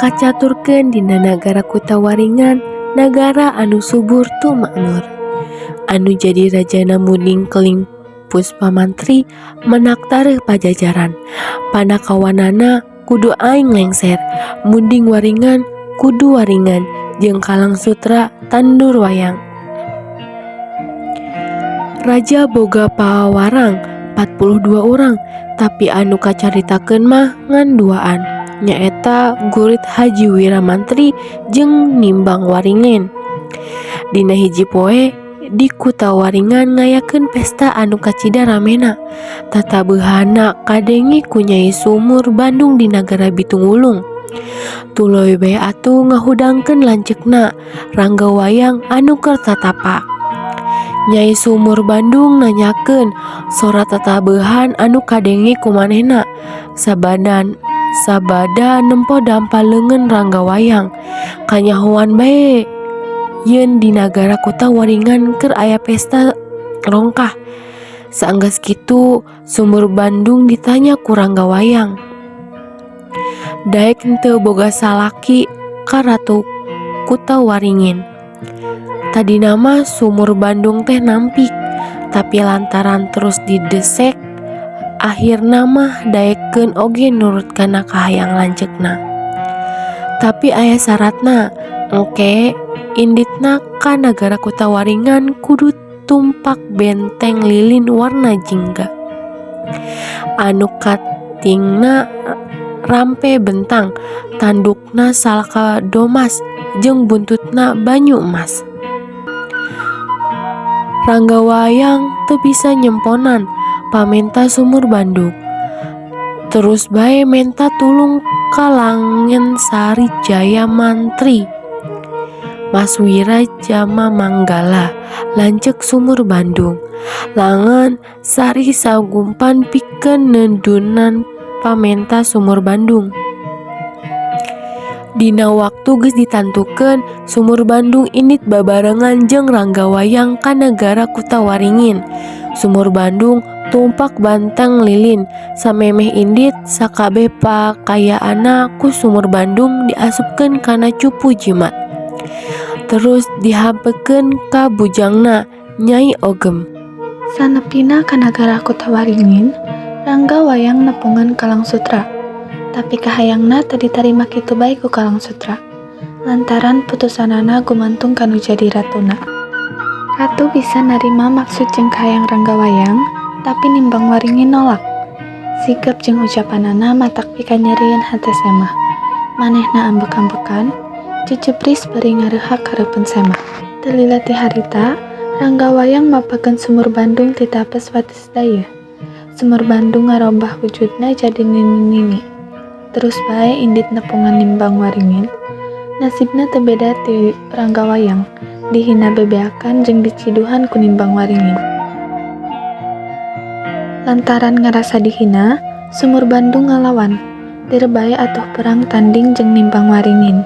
Kacaturkeun dina nagara Kutawaringan, nagara anu subur tumakmur. Anu jadi rajana Munding Keling Puspa Mantri menak tareuh pajajaran. Panakawanana kudu aing lengser, Munding waringan kudu waringan jeung Kalang Sutra tandur wayang. Raja boga pawarang 42 urang, tapi anu kacaritakeun mah ngan duaan, nyaeta Gurit Haji Wiramantri jeung Nimbang Waringin. Dina hiji poe di Kutawaringan ngayakeun pesta anu kacida ramena. Tatabehanna kadenge ku Nyai Sumur Bandung di nagara Bitungulung. Tuluy bae atuh ngahudangkeun lanceukna Rangga Wayang anu keur tatapa. Nyai Sumur Bandung nanyakeun sora tatabehan anu kadenge ku manehna. Sabada nempo dampa leungeun Rangga Wayang. Kanyahoan bae yen di nagara Kutawaringan keur aya pesta rongkah. Saenggeus kitu Sumur Bandung ditanya ku Rangga Wayang. Daek henteu boga salaki ka Ratu Kutawaringin. Tadina mah Sumur Bandung teh nampik, tapi lantaran terus didesek akhirna mah daekeun oge nurut kana kahayang lanceukna. Tapi aya saratna, engke inditna ka nagara Kutawaringan kudu tumpak benteng lilin warna jingga. Anu katingna rampe bentang, tandukna salaka domas jeung buntutna banyu emas. Rangga Wayang teu bisa nyemponan pamenta Sumur Bandung. Terus bae menta tulung ka Langen Sari Jaya Mantri. Mas Wira Jama Manggala lanceuk Sumur Bandung. Langen Sari sanggupan pikeun nedunan pamenta Sumur Bandung. Dina waktu geus ditantukeun, Sumur Bandung indit babarengan jeung Rangga Wayang ka nagara Kutawaringin. Sumur Bandung tumpak banteng lilin, samemeh indit sakabeh pakayaanna ku Sumur Bandung diasupkeun kana cupu jimat. Terus dihampekeun ka bujangna, Nyai Ogem. Sanepina ka nagara Kutawaringin, Rangga Wayang nepungan Kalang Sutra. Tapi kahayangna teu ditarima kitu bae ku Kalang Sutra. Lantaran putusanana gumantung ka nu jadi ratuna. Ratu bisa narima maksud jeung kahayang Rangga Wayang, tapi Nimbang Waringin nolak. Sikep jeung ucapanana matak pikanyerieun hate Semah. Manehna ambek-ambekan, cecebris bari ngareuhak hareupeun Semah. Teu lila ti harita, Rangga Wayang mapakeun Sumur Bandung ti tapes wates dayeuh. Sumur Bandung ngarobah wujudna jadi nini-nini. Terus bae indit nepungan Nimbang Waringin. Nasibna teu beda ti Rangga Wayang, dihina bebeakan jeung diciduhan ku Nimbang Waringin. Lantaran ngarasa dihina, Sumur Bandung ngalawan. Dir bae atuh perang tanding jeung Nimbang Waringin.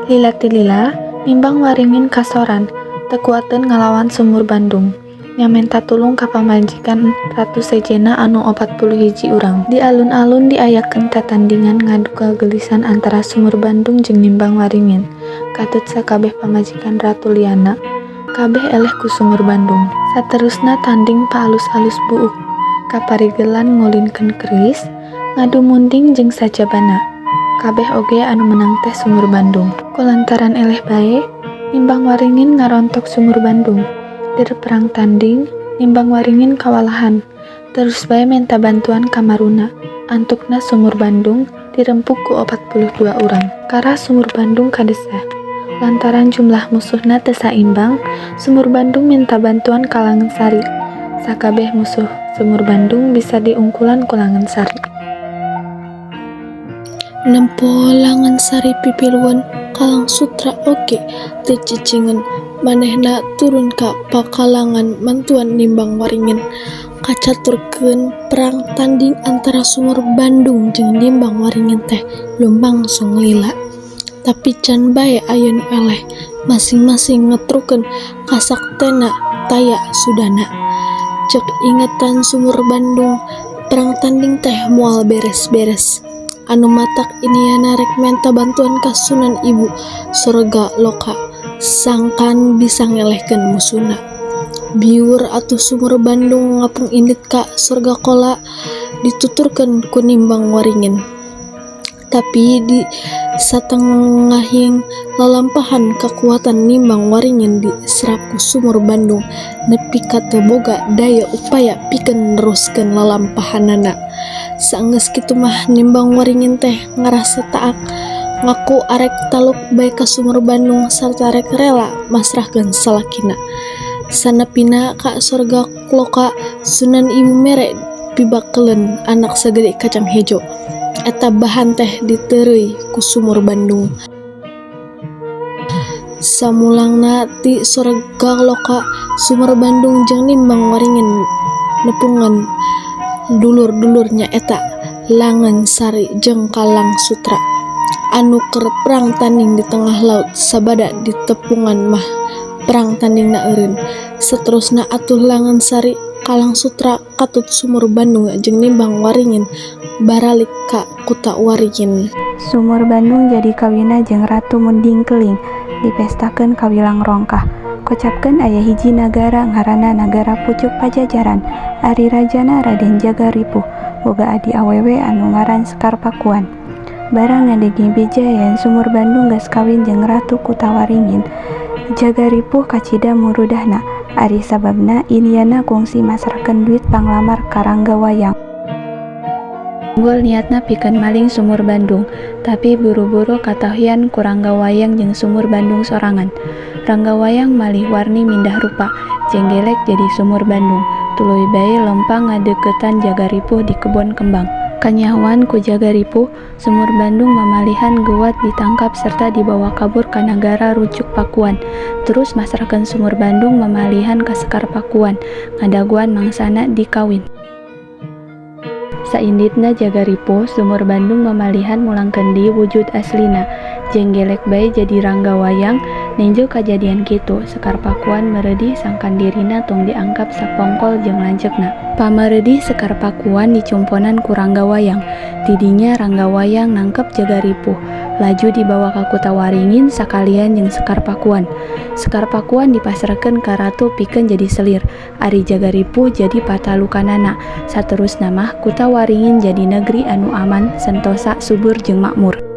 Lila ti lila, Nimbang Waringin kasoran, teu kuateun ngalawan Sumur Bandung. Nya menta tulung ka pamajikan ratu sejenna anu 41 urang. Di alun-alun diayakeun tatandingan ngadu kageulisan antara Sumur Bandung jeung Nimbang Waringin. Katut sakabeh pamajikan ratu liana, kabeh eleh ku Sumur Bandung. Saterusna tanding paalus-alus buuk, kaparigelan ngulinkeun keris, ngadu munding jeung sajabana. Kabeh oge anu menang teh Sumur Bandung. Kulantaran eleh bae, Nimbang Waringin ngarontok Sumur Bandung. Dir perang tanding, Nimbang Waringin kawalahan. Terus bae menta bantuan ka Maruna. Antukna Sumur Bandung dirempuk ku 42 urang. Karah Sumur Bandung kadesah. Lantaran jumlah musuhna teu saimbang, Sumur Bandung minta bantuan ka Langen Sari. Sakabeh musuh Sumur Bandung bisa diungkulan ku Langen Sari. Nempo Langen Sari pipilueun, Kalang Sutra oge teu cicingeun. Manehna turun ka pakalangan mantuan Nimbang Waringin. Kacaturkeun perang tanding antara Sumur Bandung jeung Nimbang Waringin teh lumangsung lila. Tapi can bae aya nu eleh, masing-masing ngetrukeun kasaktena taya sudana. Ceuk ingetan Sumur Bandung, perang tanding teh moal beres-beres. Anu matak Indiana rek menta bantuan ka Sunan Ibu Sorgaloka sangkan bisa ngelehkeun musuhna. Biur atuh Sumur Bandung ngapung indit ka Sorgakola dituturkeun ku Nimbang Waringin. Tapi di satengahing lalampahan kakuatan Nimbang Waringin diserap ku Sumur Bandung nepi ka teu boga daya upaya pikeun neruskeun lalampahanana. Saenggeus kitu mah Nimbang Waringin teh ngarasa taak ngaku arek taluk bae ka Sumur Bandung sarta rek rela masrahkeun salakina. Sanepina ka Sorgaloka Sunan Ibu mere pibakeleun anak sagede kacang hejo. Eta bahan teh diteureuy ku Sumur Bandung. Samulangna ti Sorgaloka Sumur Bandung jeung Nimbang Waringin nepungan dulur-dulur nyaeta Langen Sari jeung Kalang Sutra anu keur perang tanding di tengah laut sabada ditepungan mah perang tandingna eureun. Saterusna atuh Langen Sari Kalang Sutra katut Sumur Bandung jeung Nimbang Waringin baralik ka Kuta Waringin. Sumur Bandung jadi kawinna jeung Ratu Munding Keling dipestakeun kawilang rongkah. Kocapkeun aya hiji nagara ngaranna Nagara Pucuk Pajajaran ari rajana Raden Jaga Ripuh boga adi awewe anu ngaran Sekar Pakuan. Barang ngadenge beja yen Sumur Bandung geus kawin jeung Ratu Kutawaringin, Jaga Ripuh kacida murudahna. Ari sababna Indiana kungsi masrahkeun duit panglamar ka Rangga Wayang. Unggul niatna pikeun maling Sumur Bandung, tapi buru-buru katahuan ku Rangga Wayang jeung Sumur Bandung sorangan. Rangga Wayang malih warni mindah rupa, jenggelek jadi Sumur Bandung, tuluy bae lempang ngadeuketan Jaga Ripuh di kebon kembang. Kanyahoan ku Jaga Ripuh, Sumur Bandung mamalihan geuwat ditangkap serta dibawa kabur ka nagara Rucuk Pakuan. Terus masrahkeun Sumur Bandung mamalihan ka Sekar Pakuan, ngadagoan mangsana dikawin. Sainditna Jaga Ripuh, Sumur Bandung mamalihan mulangkeun deui wujud aslina, jenggelek bae jadi Rangga Wayang. Ninjo kajadian kitu, Sekar Pakuan meredih sangkan dirina tong dianggap sapongkol jeung lanceukna. Pameredih Sekar Pakuan dicumponan ku Rangga Wayang. Tidinya Rangga Wayang nangkep Jaga Ripuh, laju dibawa ka Kuta Waringin sakalian jeung Sekar Pakuan. Sekar Pakuan dipasrahkeun ka ratu pikeun jadi selir, ari Jaga Ripuh jadi patalukanana. Saterusna mah Kuta Waringin jadi negeri anu aman, sentosa, subur jeung makmur.